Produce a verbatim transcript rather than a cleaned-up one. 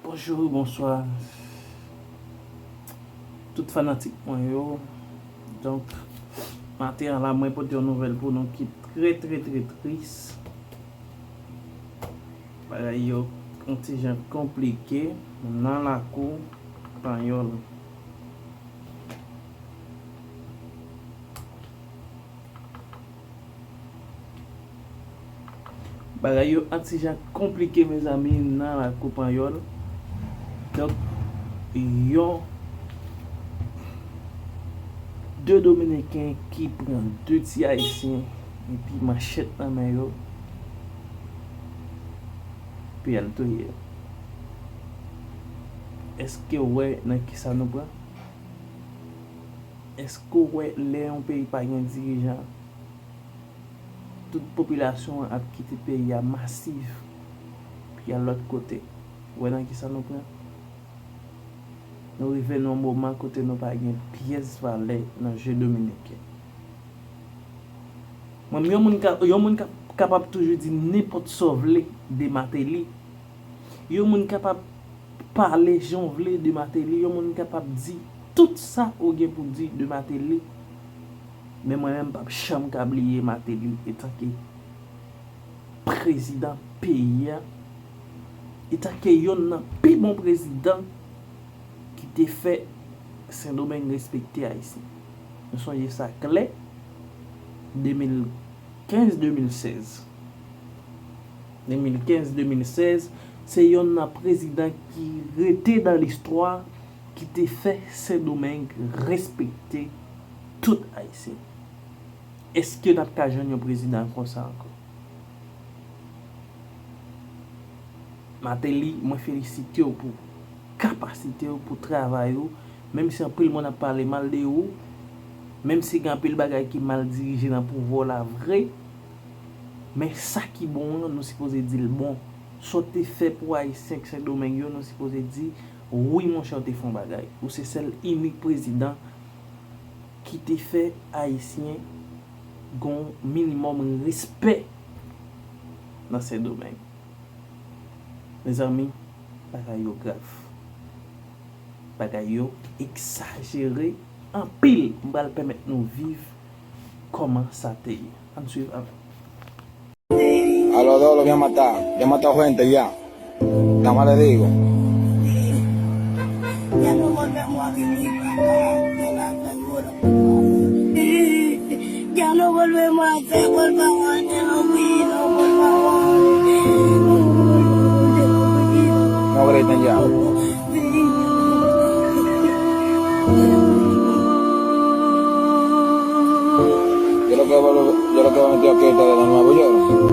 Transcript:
Bonjou, bonswa. Tout fanatik mwen yo. Donk, maten an la, mwen pote yon nouvèl pou nou ki trè, trè, trè tris. Bagay yo yon ti jan konplike nan lakou Panyòl. Bagay yo an ti jan konplike, mezanmi, nan lakou Panyòl. Donk, yon, de Dominiken ki pran de ti Ayisyen epi manchèt nan men yo, pou y al touye yo. Èske w wè nan kisa nou pran? Èske w wè lè yon peyi pa gen dirijan, tout popilasyon an ap kite peyi a masif pou y al lòt kote? Ou wè nan kisa nou pran? Nou rive nan yon moman kote nou pa gen pyès valè nan je dominiken. Mwen, yon moun ka, yon moun ka, kapab toujou di nenpòt sa w vle de Martelly. Yon moun kapab pale jan w vle de Martelly. Yon moun kapab di tout sa ou gen pou di de Martelly. Men mwen menm, m p ap janm ka bliye Martelly etanke prezidan peyi a, etanke yonn nan pi bon prezidan ki te fè Sendomeng respekte Ayisyen. Nou sonje sa klè, de mil kenz, de mil sèz. De mil kenz, de mil sèz, se yonn nan prezidan ki rete dan listwa, ki te fè Sendomeng respekte tout Ayisyen. Èske n ap ka jwenn yon prezidan konsa ankò? Martelly, mwen felisite w pou kapasite w, pou travay ou, menm si anpil moun ap pale mal de ou, menm si gen anpil bagay ki mal dirije nan pouvwa w la vre, men sa ki bon an, nou sipoze di l bon. Sa w te fè pou Ayisyen k Sendomeng yo, nou sipoze di, wi, monchè, w te fè yon bagay. Ou se sèl inik prezidan ki te fè Ayisyen gon minimòm respè nan Sendomeng. Mezanmi, bagay yo grav. Bagay yo egzajere anpil. M pral pèmèt nou viv kòman sa te ye. Ann swiv avè m. A los dos los voy a matar. Ya he matado gente ya. Nada más le digo. Ya no volvemos a hacer, por favor, te lo pido, por favor. No griten ya. Yo lo que, yo lo que me metí aquí es de Nueva York.